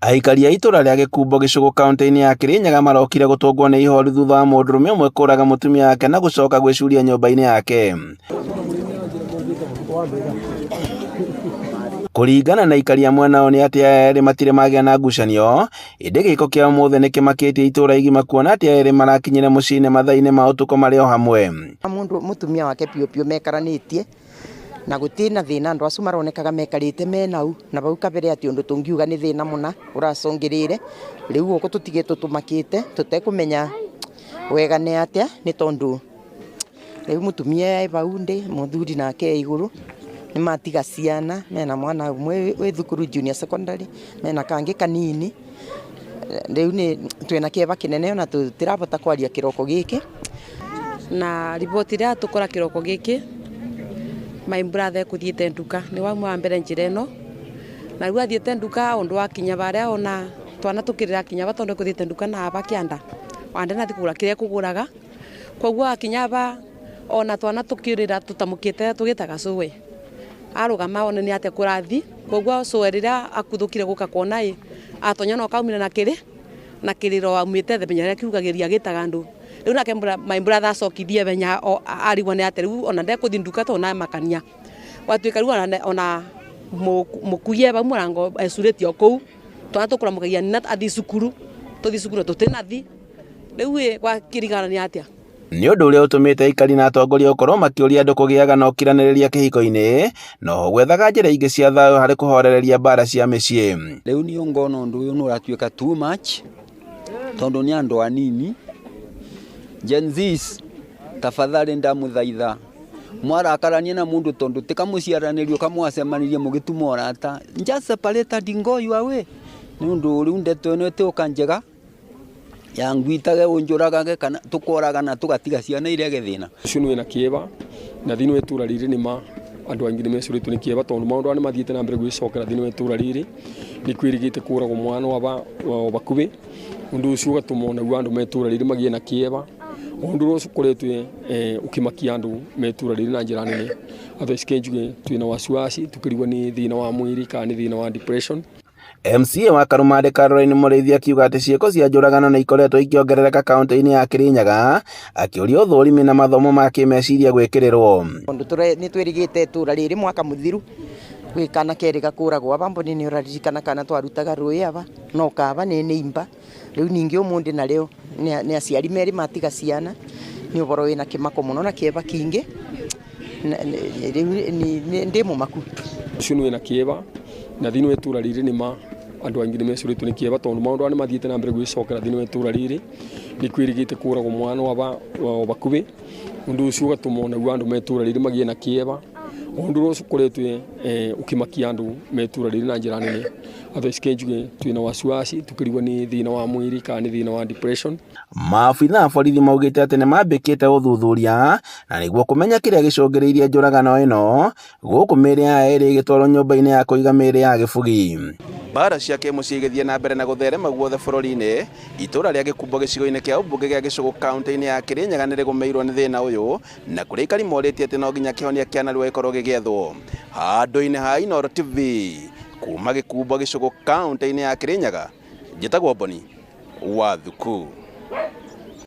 Aikari a itũra rĩa Gĩkumbo gĩcũgũ kaunti-inĩ ya Kĩrĩnyaga marokire gũtũngwo nĩ ihoru thutha wa mũndũrũme ũmwe kũraga mũtumia wake na gũcoka gwĩcuria nyũmba-inĩ yake. Kũringana na aikari a mwena ũyũ nĩ atĩ aya erĩ matirĩ magĩa na ngucanio, ĩndĩ gĩko kĩa ũmũthĩ nĩ kĩmakĩtie itũra igima kuona atĩ aya erĩ marakinyire mũciĩ-inĩ mathaa-inĩ ma ũtukũ marĩ o hamwe. Mundu mutumia wake piũ piũ mekaranĩtie na guti na thina andu acu maronekaga mekarite menau na vau kabere ati undu tungiuga ni thina muna uracungirire. Riu guku tutigitwo tumakite tutekumenya wega ni atia ni tondu riu mutumia e vau ndi muthuri nake e iguru ni matiga ciana mena mwana umwe wi thukuru junior secondary mena kangi kanini. Riu ni twina kieva kinene ona tutirabota kwaria kiroko giki. Na riboti iria tukora kiroko giki my brother ekuthiite nduka ni wauma wa mbere njira ino na riu athiite nduka undu wakinya varia ona twana tukirira kinya va tondu ekuthiite nduka na ava kianda wande nathi kugura kiria ekuguraga koguo akinya va ona twana tukirira tutamukite tugitaga cuwe arugama one ni atia kurathi koguo cuwe riria akuthukire guka kuona i atonya no kaumire na kiri na kiriro aumite the menya kiugagiria gitaga andu riu nake my brother acokithie venya arigwo ni atia riu ona ndekuthi nduka to na makania gwatuika riu ona mukuie vau murango ecurĩtie o kũu twana tũkũramũkagia nina athi cukuru tũthi cukuru tũtinathi rĩu ĩ gwakĩrigana nĩ atĩa. Nĩ ũndũ ũrĩa ũtũmĩte aikari na atongoria gũkorwo makĩũria andũ kũgĩaga na ũkiranĩrĩria kĩhiko-inĩ noho gwethaga njĩra ingĩ cia thayũ harĩ kũhorereria mbara cia mĩciĩ. Rĩu niĩ ngona ũndũ ũyũ nĩ ũratuĩka too much tondũ nĩ andũ anini. Gen Zs tafadhali ndamũthaitha mwarakarania na mundu tondu tikamuciaranĩrio kamwacemanirie mũgĩtuma ũrata, just separate and go your way nĩ ũndũ rĩu ndeto ĩno ĩtĩũka njega ya ngwitage ũnjũragage kana tũkoragana tũgatiga ciana irege thĩna. Ũcio nĩ wĩna kĩeva na thĩinĩ wa itũra rĩrĩ nĩ ma andũ aingĩ nĩ mecũrĩtwo nĩ kĩeva tondũ maũndũ aya nĩ mathiĩte na mbere gwĩcokera thĩinĩ wa itũra rĩrĩ nĩ kwĩrĩgĩte kũragwo mwana wa bakubĩ ũndũ ũcio ũgatũma onaguo andũ me itũra rĩrĩ magĩe na kĩeva ũndũ ũrĩa ũkoretwo ũkĩmakia andũ me itũra rĩrĩ na njĩra nene. Atũ njuge twĩna wasiwasi tukĩrigwo nĩ thĩna wa mwĩrĩ kana nĩ thĩna wa depression. MCA wa Karumande Caroline Mũrĩithi akiuga atĩ ciĩko cia njũragano nĩ ikoretwo ikĩongerereka kaunti-inĩ ya Kĩrĩnyaga, akĩũria ũthũrimi na mathomo ma kĩmeciria gwĩkĩrĩrwo. Tondu nĩ twĩrĩgĩte itũra rĩrĩ mwaka mũthiru gwĩ kana kerĩ gakũragwo aba mboni nĩ ũraririkana kana twarutaga rũĩ aba no kaba nĩ nĩimba rĩu ningĩ ũmũndĩ narĩo nĩ aciari merĩ matiga ciana nĩ ũhoro wĩna kĩmako mũno na kĩeva kingĩ rĩu ndĩ mũmaku. Ũcio nĩ wĩna kĩeva na thĩinĩ wa itũra rĩrĩ nĩ ma andũ aingĩ nĩ mecũrĩtwo nĩ kĩeva tondũ maũndũ aya nĩ mathiĩte na mbere gwĩcokera thĩinĩ wa itũra rĩrĩ nĩ kwĩrĩgĩte kũragwo mwana wa bakubĩ ũndũ ũcio ũgatũma onaguo andũ me itũra rĩrĩ magĩe na kĩeva ũndũ ũrĩa ũkoretwo ũkĩmakia andũ me itũra rĩrĩ na njĩra nene. Atũ njuge twĩna wasiwasi tukĩrigwo nĩ thĩna wa mwĩrĩ kana nĩ thĩna wa depression. Maabitha a borithi maugĩte atĩ nĩ mambĩkĩte ũthuthuria na nĩguo kũmenya kĩrĩa gĩcũngĩrĩirie njũragano ĩno gũkũ mĩĩrĩ ya erĩ ĩgĩtwarwo nyũmba-inĩ ya kũiga mĩĩrĩ ya gĩbugi. Mbara cia kĩmũciĩ igĩthiĩ na mbere na gũtherema guothe bũrũri-inĩ, itũra rĩa Gĩkumbo gĩcigo-inĩ kĩa ũmbunge gĩa Gĩcũgũ kaunti-inĩ ya Kĩrĩnyaga nĩ rĩgũmĩirwo nĩ thĩna ũyũ na kũrĩa aikari morĩtie atĩ no nginya kĩhonia kĩa narua gĩkorwo gĩgĩethwo. Handũ-inĩ ha Inooro TV kuma Gĩkumbo Gĩcũgũ kaunti-inĩ ya Kĩrĩnyaga, njĩtagwo Boni wa Thuku.